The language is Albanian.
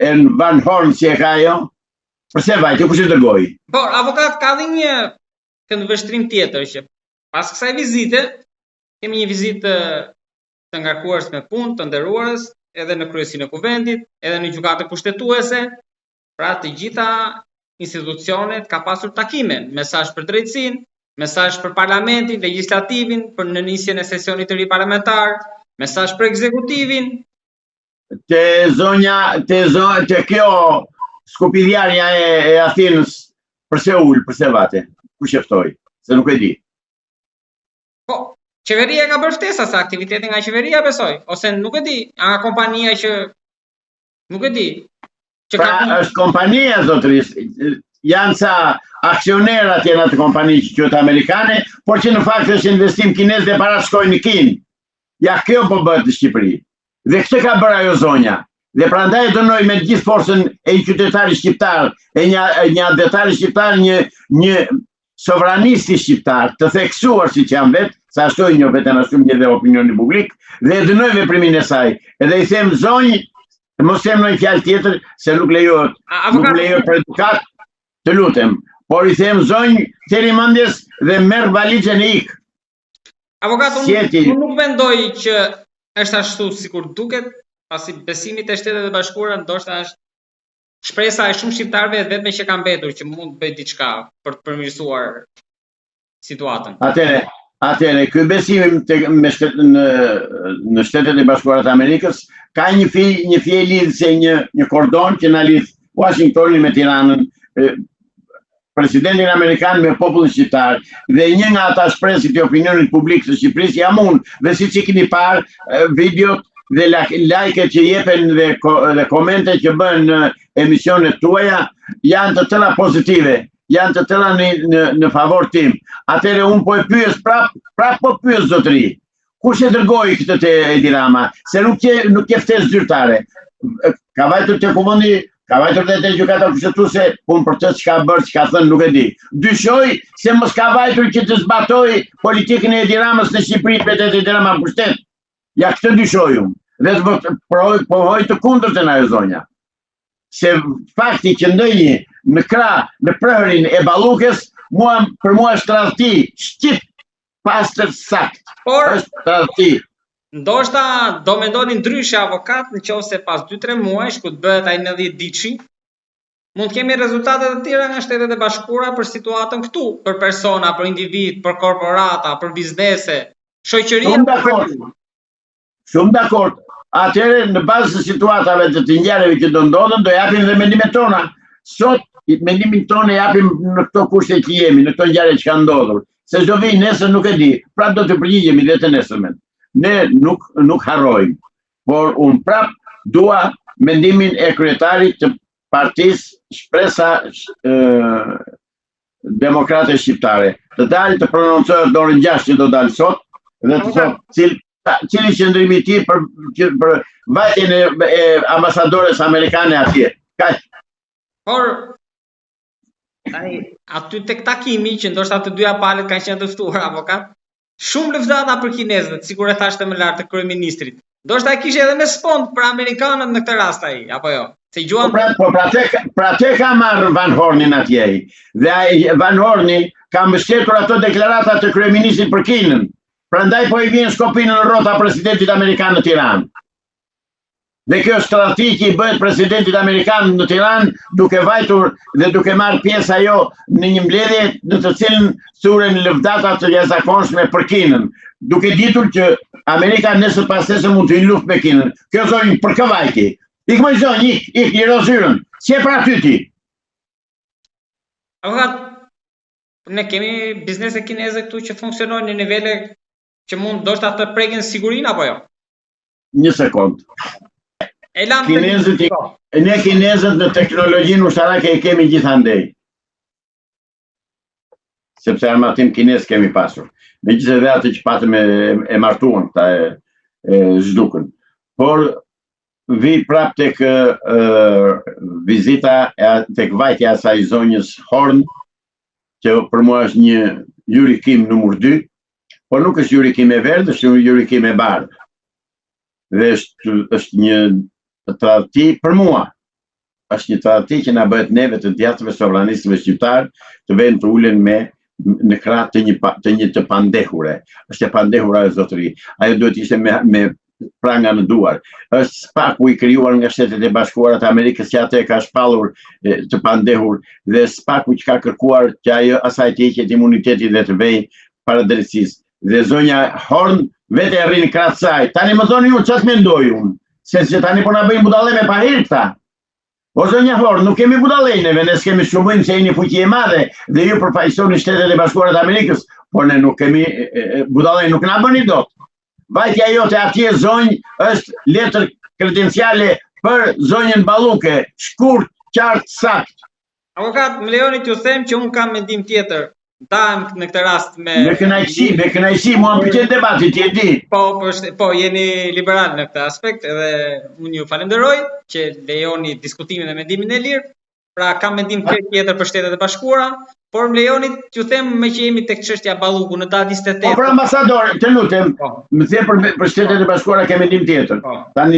E në Van Horn si e ka ajo? Përse vajti, kush e dërgoi? Por, avokat ka dhe një këndvështrim tjetër që pas kësaj vizite, kemi një vizitë të ngarkuarës me punë, të nderuarës, edhe në kryesinë e kuvendit, edhe në gjykatën kushtetuese, pra të gjitha institucionet ka pasur takime, mesazh për drejtësinë, mesazh për parlamentin, legjislativin, për në nisjen e sesionit të ri parlamentar, mesazh për ekzekutivin. Te zonja, te zo, te kjo skupidjarja e, e Athinës, përse u ul, përse vajti, kush e ftoi, se nuk e di. Po, qeveria ka bërë ftesa se aktivitete nga qeveria besoj, ose nuk e di, nga kompania që nuk e di. Që pra, ka është kompania zotëri, janë ca aksionerë atje në atë kompani që quhet amerikane, por që në fakt është investim kinez dhe paratë shkojnë në Kinë. Ja kjo po bëhet në Shqipëri. Dhe këtë ka bërë ajo zonja. Dhe prandaj e dënoj me gjithë forcën e një qytetari shqiptar, e një një atdhetari shqiptar, një një sovranisti shqiptar, të theksuar siç jam vetë, sa ashtu e njoh veten ashtu më njeh dhe opinioni publik, dhe e dënoj veprimin e saj. Edhe i them zonjë, mos them ndonjë fjalë tjetër se nuk lejohet, nuk lejohet për edukatë, të lutem. Por i them zonjë, theri mendjes dhe merr valixhen e ik. Avokat, unë unë nuk mendoj që është ashtu sikur duket, pasi besimi te Shtetet e Bashkuara ndoshta është shpresa e shumë shqiptarëve e vetme që ka mbetur që mund të bëjë diçka për të përmirësuar situatën. Atëre, atëre, ky besim te, me shtet, në në Shtetet e Bashkuara të Amerikës ka një fi, një fije lidhëse, një një kordon që na lidh Washingtonin me Tiranën, presidentin amerikan me popullin shqiptar dhe një nga ata shprehësit e opinionit publik të Shqipërisë jam unë dhe siç i keni parë videot dhe like që jepen dhe, dhe komente që bëhen në emisionet tuaja janë të tëra pozitive, janë të tëra në, në, në favor tim. Atëherë unë po e pyes prap, prap po pyes zotëri. Kush e dërgoi këtë te Edi Rama? Se nuk qe nuk qe ftesë zyrtare. Ka vajtur te kuvendi, ka vajtur dhe te gjykata kushtetuese, unë për të çka bërë, çka thënë, nuk e di. Dyshoj se mos ka vajtur që të zbatojë politikën e Edi Ramës në Shqipëri, mbetet Edi Rama në pushtet. Ja këtë dyshoj unë. Dhe të pohoj të kundërtën ajo zonja. Se fakti që ndenji në krah në prehrin e Ballukes, mua, për mua është tradhti, shqip pastër sakt. Por është tradhti. Ndoshta do mendoni ndryshe avokat në qoftë se pas 2-3 muajsh kur të bëhet ai 90 ditëshi, mund të kemi rezultate të tjera nga Shtetet e Bashkuara për situatën këtu, për persona, për individë, për korporata, për biznese, shoqëria. Shumë dakord. Shumë dakord. Atëherë në bazë të situatave të të ngjarjeve që do ndodhen, do japim dhe mendimet tona. Sot mendimin tonë e japim në këto kushte që jemi, në këto ngjarje që kanë ndodhur. Se ç'do vijë nesër nuk e di, prapë do të përgjigjemi dhe të nesërmen. Ne nuk nuk harrojmë, por unë prapë dua mendimin e kryetarit të partisë Shpresa ë Demokrate Shqiptare. Të dalë të prononcohet në orën 6 që do dalë sot dhe të thotë cil, cili qëndrimi i tij për për vajtjen e, e ambasadores amerikane atje. Kaq. Por tani aty tek takimi që ndoshta të dyja palët kanë qenë të ftuar avokat, Shumë lëvdata për kinezët, sikur e thashë më lart të kryeministrit. Ndoshta e kishte edhe me spond për amerikanët në këtë rast ai, apo jo? Se gjuan Po pra, po pra te pra te ka marrë Van Hornin atje ai. Dhe ai Van Horni ka mbështetur ato deklarata të kryeministrit për Kinën. Prandaj po i vjen shkopinj në rrota presidentit amerikan në Tiranë. Dhe kjo është tradhti që i bëhet presidentit amerikan në Tiranë duke vajtur dhe duke marrë pjesë ajo në një mbledhje në të cilën thuren lëvdata të jashtëzakonshme për Kinën, duke ditur që Amerika nesër pasnesër mund të hyjë në luftë me Kinën. Kjo zonjë për kë vajti? Ik moj zonjë, ik, ik liro zyrën. S'je për aty ti. Avokat, ne kemi biznese kineze këtu që funksionojnë në nivele që mund ndoshta të prekin sigurinë apo jo? Një sekond. E lamë Kinezët, i, po. ne kinezët në teknologjinë ushtarake i kemi gjithandej. Sepse armatim kinez kemi pasur. Megjithëse dhe atë që patëm e, e martuan, këta e, e zhdukën. Por vij prap tek e, vizita e, tek vajtja e asaj zonjës Horn, që për mua është një Yuri Kim numër 2, por nuk është Yuri Kim e verdhë, është Yuri Kim e bardhë. Dhe është, është një tradhti për mua. Është një tradhti që na bëhet neve të djathtëve sovranistëve shqiptarë të venë të ulen me në krah të një të një të pandehure. Është e pandehura ajo zotëri. Ajo duhet të ishte me me pranga në duar. Është SPAK-u i krijuar nga Shtetet e Bashkuara të Amerikës që atë e ka shpallur të pandehur dhe SPAK-u që ka kërkuar që ajo asaj të hiqet imuniteti dhe të vejë para drejtësisë. Dhe zonja Horn vete e rri në krah të saj. Tani më thoni ju çfarë mendoj unë, se se tani po na bëjnë budallë me pahir këta. O zonja Horn, nuk kemi budallë neve, ne s'kemi ç'ju se jeni fuqi e madhe dhe ju përfaqësoni Shtetet e Bashkuara të Amerikës, por ne nuk kemi budallë, nuk na bëni dot. Vajtja jote atje zonjë është letër kredenciale për zonjën Balluku, shkurt, qartë, saktë. Avokat, më lejoni t'ju them që unë kam mendim tjetër. Ndahem në këtë rast me Me kënaqësi, me kënaqësi, mua më pëlqen debati, ti e di. Po, po, është, po, jeni liberal në këtë aspekt edhe unë ju falenderoj që lejoni diskutimin dhe mendimin e lirë. Pra kam mendim krejt tjetër për Shtetet e Bashkuara, por më lejoni t'ju them me që jemi tek çështja Balluku në datë 28. Po për ambasador, të lutem, po. më the për për Shtetet e Bashkuara ke mendim tjetër. Po. Tani.